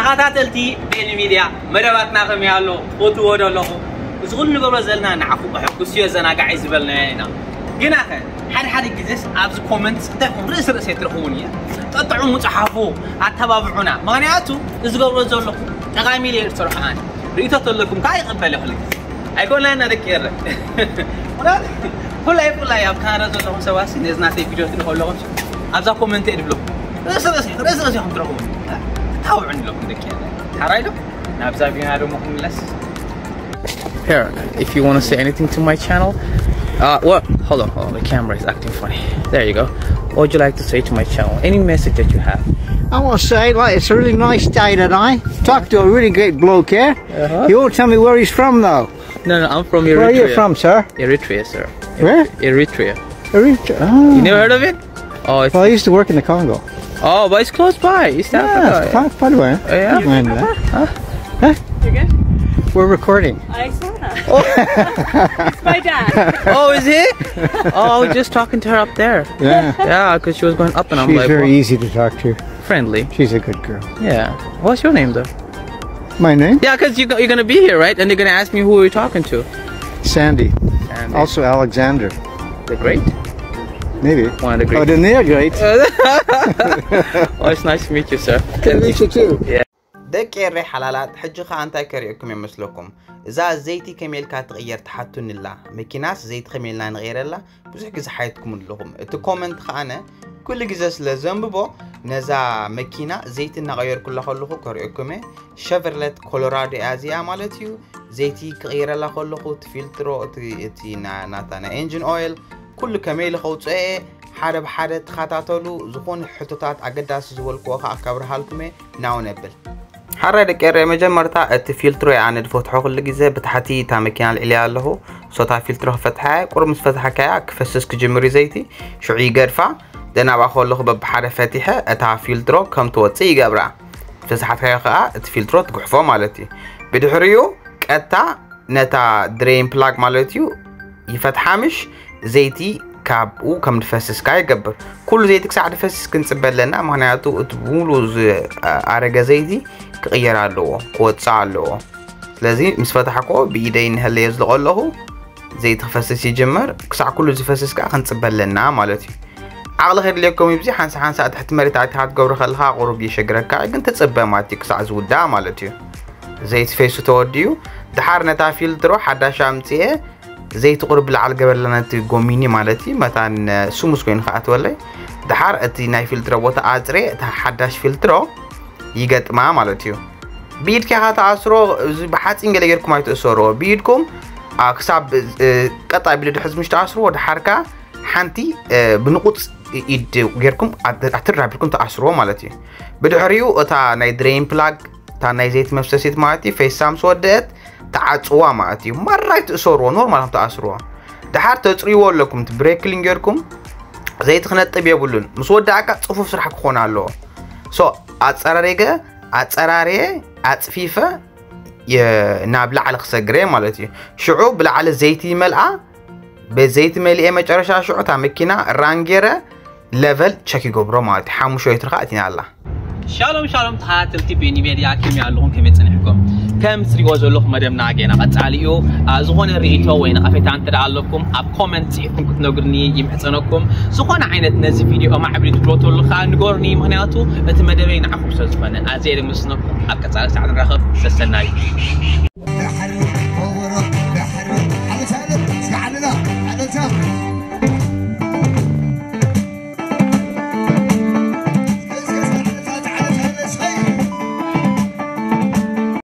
ተኸታተልቲ ቤኒ ሚድያ፣ መደባትና ከመይ ኣሎ? ትፈትዎ ዶ ኣለኹ? እዚ ኩሉ ንገብሮ ዘለና ንዓኹ ከሐጉስ እዩ፣ ዘናጋዕ እዩ ዝበልናዮ ኢና። ግናኸ ሓደ ሓደ ግዜስ ኣብዚ ኮመንት እንታይ ይኹን ርእሲ ርእሰይ ትረኽቡን እየ። ጠጥዑ፣ ምፅሓፉ፣ ኣተባብዑና። ምኽንያቱ እዚ ዝገብሮ ዘለኹ ጠቓሚ ኢለ እየ ዝሰርሖ ኣነ። ርእይቶ ተለኩም ከዓ ይቕበል እየ ኩሉ ግዜ። ኣይኮነን ደቂ ኤረ። ፍላይ ፍላይ ኣብ ካናዳ ዘለኹም ሰባት ነዚ ናተይ ቪድዮ ትሪኡ ከለኹም ኣብዛ ኮመንት እየ ድብለኩም። ርእሲ ርእሲ ርእሲ ርእሲ ኢኹም ትረኽቡ። ተታብዑኒ ኣለኩም ደቂ ኤረ። ሓራይ ዶ? ናብዛ ቪና ደሞ ክንምለስ። Here, if you want to say anything to my channel, uh, what? Hold on, hold on. The camera is acting funny. There you go. What would you like to say to my channel? Any message that you have? I want to say, like, it's a really nice day today. Talk to a really great bloke here. Uh-huh. He won't tell me where he's from, though. No, no, I'm from Eritrea. Where are you from, sir? Eritrea, sir. Where? Eritrea. Eritrea. Oh. You never heard of it? Oh, it's Well, I used to work in the Congo. Oh, but it's close by. It's Yeah, Africa. It's quite far away. Oh, yeah. You mind that? Huh? Huh? You're good? We're recording. I saw that. Oh. It's my dad. Oh, is it? Oh, I was just talking to her up there. Yeah. Yeah, because she was going up and I'm She's like, very "What?" Easy to talk to. Friendly. She's a good girl. Yeah. What's your name, though? My name? Yeah, because you, you're going to be here, right? And you're going to ask me who you're talking to. Sandy. Sandy. Also Alexander. The great? Maybe. One of the great. Oh, then they're great. Oh, it's nice to meet you, sir. Good to meet you too. Yeah. ደቂ ኤረይ ሓላላት፣ ሕጂ ኸኣ እንታይ ከርእየኩም እየ መስለኩም? እዛ ዘይቲ ከመይ ኢልካ ትቕየር ትሓቱኒ ኣላ። መኪናስ ዘይቲ ከመይ ኢልና ንቕየረላ? ብዙሕ ግዜ ሓየትኩም ኣለኹም። እቲ ኮመንት ኸኣነ ኩሉ ግዜ ስለ ዘንብቦ፣ ነዛ መኪና ዘይቲ እናቐየርኩላ ከለኹ ከርእየኩም እየ። ሸቨርለት ኮሎራዶ እያ እዚኣ ማለት እዩ። ዘይቲ ክቕይረላ ከለኹ እቲ ፊልትሮ፣ እቲ፣ እቲ ና-፣ ናታ ናይ ኤንጂን ኦይል፣ ኩሉ ከመይ ኢለ ከውፅኦ እየ። ሓደ ብሓደ ተኸታተሉ። ዝኾነ ሕቶታት ኣገዳሲ ዝበልክዎ ኸኣ ከብርሃልኩም እየ። ናው ነብል። ሓራይ ደቂ ኤረይ፣ መጀመርታ እቲ ፊልትሮ እየ ኣነ ዝፈትሖ። ኩሉ ግዜ ብታሕቲ እታ መኪና ኣልዒለያ ኣለኹ። ሶ እታ ፊልትሮ ክፈትሓ እየ። ቁሩብ ምስ ፈትሓካያ ክፈስስ ክጅምር እዩ ዘይቲ። ሽዑ ይገድፋ። ደን ኣብኣ ከለኹ በብሓደ ፈቲሐ እታ ፊልትሮ ከም ትወፅእ ይገብራ። ምስ ፈትሓካዮ ኸኣ እቲ ፊልትሮ ትጉሕፎ ማለት እዩ። ብድሕሪኡ ቀጥታ ነታ ድሬን ፕላግ ማለት እዩ ይፈትሓ፣ ምሽ ዘይቲ ካብኡ ከም ድፈስስ ከኣ ይገብር። ኩሉ ዘይቲ ክሳዕ ድፈስስ ክንጽበ ኣለና፣ ምኽንያቱ እቲ ሙሉ ዝኣረገ ዘይቲ ክቕየር ኣለዎ፣ ክወጽእ ኣለዎ። ስለዚ ምስ ፈታሕክዎ ብኢደይ ንሀለዮ ዝለቆ ኣለኹ፣ ዘይቲ ክፈስስ ይጅምር። ክሳዕ ኩሉ ዝፈስስ ከኣ ክንጽበ ኣለና ማለት እዩ። ዓቕሊ ከድልየኩም እዩ። እዚ ሓንሳ ሓንሳ ትሕቲ መሬት ኣቲኻ ክትገብሮ ከለኻ ቁሩብ ይሸግረካ፣ ግን ትጽበ ማለት እዩ ክሳዕ ዝውዳእ ማለት እዩ። ዘይቲ ፈይሱ ተወዲኡ። ደሓር ነታ ፊልትሮ ሓዳሽ ኣምጽኤ፣ ዘይቲ ቁሩብ ብላዕሊ ገበርላ ነቲ ጎሚኒ ማለት እዩ፣ መታን ስሙስ ኮይኑ ክኣትወለይ። ደሓር እቲ ናይ ፊልትሮ ቦታ ኣጽሬ፣ እታ ሓዳሽ ፊልትሮ ይገጥማ ማለት እዩ። ብኢድካ ኢኻ ትኣስሮ፣ እዚ ብሓጺን ገለ ጌርኩም ኣይትእሰርዎ። ብኢድኩም፣ ኣ፣ ክሳብ፣ እ፣ ቀጥ ኣቢሉ ድሕዝ ምሽ ትኣስርዎ፣ ደሓርካ ሓንቲ፣ እ፣ ብንቑጽ ኢድ ጌርኩም ኣት-፣ ኣትር ኣቢልኩም ትኣስርዎ ማለት እዩ። ብድሕሪኡ እታ ናይ ድሬን ፕላግ፣ እታ ናይ ዘይቲ መፍሰሲት ማለት እዩ፣ ፈይሳ ምስ ወደአት ትዓጽዋ ማለት እዩ። ማራ ኣይትእሰርዎ፣ ኖርማል ከም ትኣስርዎ። ደሓር ተጽርይዎ ኣለኩም፣ እቲ ብሬክ ክሊን ጌርኩም። ዘይቲ ክነጥብ የብሉን። ምስ ወዳእካ ጽፉፍ ስራሕ ክኾን ኣለዎ። ሶ፣ ኣጸራሪገ፣ ኣጸራርየ፣ ኣጽፊፈ፣ የ-፣ ናብ ላዕሊ ክሰግረ ማለት እዩ። ሽዑ ብላዕሊ ዘይቲ ይመልኣ፣ በዘይቲ መሊኤ መጨረሻ ሽዑ እታ መኪና ራን ጌረ ለቨል ቸክ ይገብሮ ማለት እዩ። ሓሙሽተ ሊትር ከዓ እቲና ኣላ። ሻሎም ሻሎም ተኸታተልቲ ቤኒ ሜድያ፣ ከመይ ኣለኹም? ከመይ ጸኒሕኩም? ከም ትሪእዎ ዘለኹም መደብና ገና ቀጻሊ እዩ። ኣ፣ ዝኾነ ርእይቶ ወይ ነቐፌታ እንተ ደኣ ኣለኩም ኣብ ኮመንት ጽሒፍኩም ክትነግሩኒ ይምሕጸነኩም። ዝኾነ ዓይነት ነዚ ቪድዮ ኣማዕብሊ ትብሎ ተሎ ከዓ ንገሩኒ፣ ምኽንያቱ እቲ መደበይ ንዓኹም ስለ ዝኾነ። ኣዝየ የመስግነኩም። ኣብ ቀጻሊ ሳዕ ንራኸብ። ሰሰናዩ።